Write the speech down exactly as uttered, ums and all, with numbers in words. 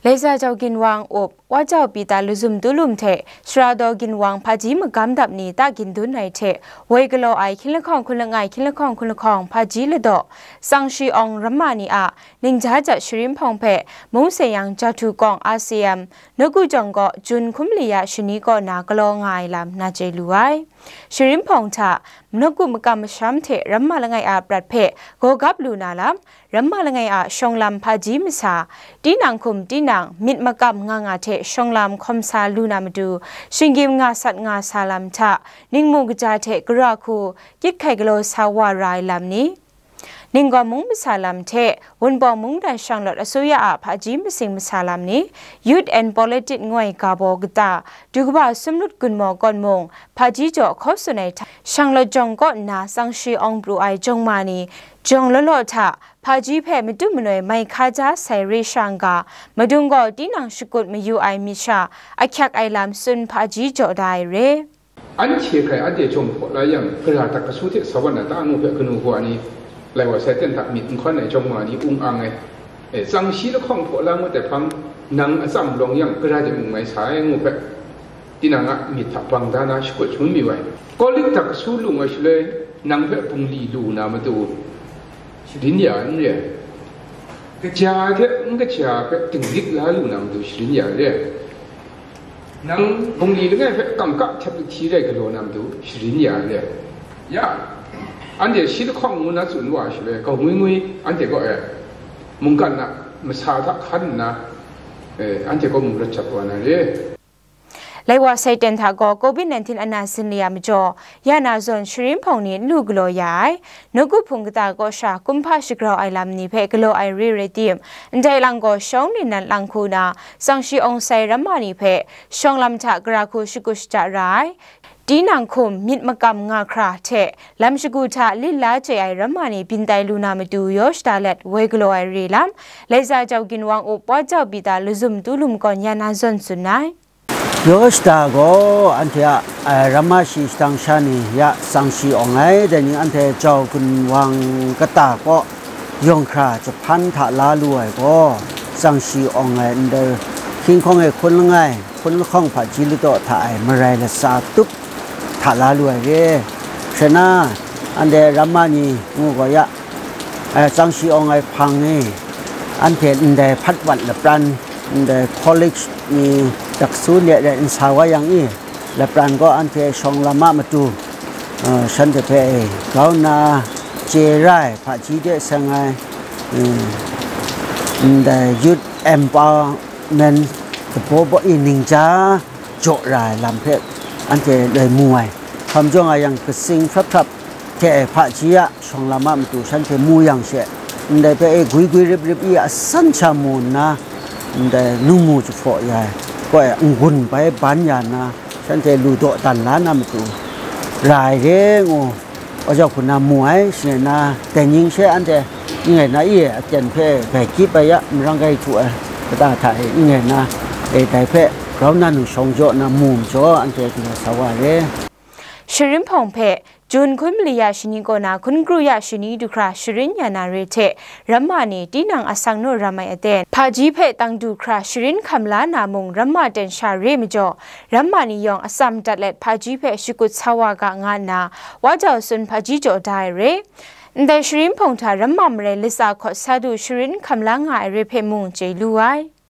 Laisa Jau Ginwang up, Wa Jau Pita Luzum Tulum hte Sara Daw Ginwang hpaji magam dap ni ta gindun ai hte, woi galaw ai hkying lahkawng hkun langai hkying lahkawng hkun lahkawng hpaji ladaw, Tsang Shi Awng ramma ni a ningja jat Sharin Hpawng hpe Mung Seng Yang Jahtu Kawng R C M, Nawku Jawng kaw Jun hkum li ya shani kaw na galaw nga ai lam na chye lu ai. Sharin Hpawng hta, Nawku makam masham hte ramma langai a prat hpe gawgap lu na lam, ramma langai a shawng lam hpaji masa, tinang hkum tinang myit makam nga nga hte shawng lam hkawm sa lu na matu, shinggyim nga sat nga sa lam hta, ningmu kaja hte gara hku, kyit hkai galaw sa wa ra ai lam ni, Ninggaw mung masa lam hte Wunpawng mungdan shanglawt asuya a hpaji masing masa lam ni, Youth and Politics ngoi ga baw kata, du kaba sumlut gunmaw kawn mung, hpaji jaw hkaw tsun ai hta, shanglawt jawng kaw nna tsang shi awng pru ai jawng ma ni, jawng law law hta, hpaji hpe matu manoi mai hka ja sai re sha n ga, madung gaw tinang shakut mayu ai myit sha, ahkyak ai lam tsun hpaji jaw da ai re. Anhte hkrai anhte jawng hpaw la yang, gara tak kasu hte sa wan na ta ngu hpe kanu kawa ni, lai wa sai ten hta myit n hkawn ai jawng wa ni ung ang ai. E, tsang shi lahkawng hpaw la ngut ai hpang, nang atsam lawng yang, gara de mung mai sa ai ngu hpe, tinang a myit hta bang da na shakut shangun mayu ai. Kawlik tak kasu lung ai shaloi, nang hpe bungli lu na matu, sharin ya n re ai. Kaja hte n kaja hpe dinglik la lu na matu, sharin ya n re ai. Nang bungli langai hpe kamka htep lahti rai galaw na matu sharin ya ai le? Ya, anhte shi lahkawng ngu na tsun wa ai shaloi, gau ngwi ngwi anhte kaw e mungkan a masa hta hkan nna, e, anhte kaw mung rat jat wa na re. Lai wa sai ten hta gaw covid nineteen ana sin laya majaw, ya na zawn sharin hpawng ni n lu galaw ya ai, nawku hpung kata kaw sha kumhpa shagrau ai lam ni hpe galaw ai re rai tim, ndai lang gaw shawng ningnan lang hku na, tsang shi awng sai ramma ni hpe shawng lam hta gara hku shakut shaja ra ai, tinang hkum myit makam nga hkra hte lam shagu hta lit la chye ai ramma ni byin tai lu na matu yaw shada let woi galaw ai re lam, Laiza Jau Ginwang up Wa Jau Pita Luzum Tulum kawn ya na zawn tsun ai. Yaw shada gaw anhte a, a, ramma shi shatang sha ni ya tsang shi awng ai, dai ning anhte Jau Ginwang kata kaw yawng hkra jahpan hta la lu ai gaw, tsang shi awng ai ndai hkying hkawng e hkun langai, hkun lahkawng hpaji ladaw hta e marai latsa tup hta la lu ai re. Shana, anhte ramma ni ngu gaw ya, e, tsang shi awng ai hpang e, anhte ndai hpat wat lapran, ndai college ni daksu let rai n sa wa yang i, lapran gaw anhte shawng lam a matu, e, shanhte hpe grau nna chye ra ai hpaji de seng ai, e, ndai youth empowerment dabaw baw i ningja jaw ra ai lam hpe anhte loi mu ai. Hkam jawng a yang, katsing hprap hprap hte ai hpaji a shawng lam a matu shanhte mu yang she, ndai hpe e gwi gwi rip rip i asan sha mu nna, ndai nu mu jahpaw ya ai, koi n-gun bai ban ya nna, shanhte lu dawdan la na matu ra ai re ngu, wa jau hku na mu ai, shing rai nna, dai ning she anhte n rai na i, aten hpe bai kyip ai ya, marang gai htu ai kata hta e n rai na, e, dai hpe grau nna nu shawng jaw nna mu majaw, anhte galaw sa wa ai re. Sharin hpawng hpe Jun hkun mali ya shani kaw na hkun kru ya shani du hkra sharin ya na re hte, ramma ni tinang asang naw ram ai aten, hpaji hpe tang du hkra sharin hkam la na mung ramma ten sha re majaw, ramma ni yawng atsam dat let hpaji hpe shakut sa wa ga nga nna, wa jau tsun hpaji jaw da ai re. Ndai sharin hpawng hta ramma marai latsa hkawt sa du sharin hkam la nga ai re hpe mung chye lu ai.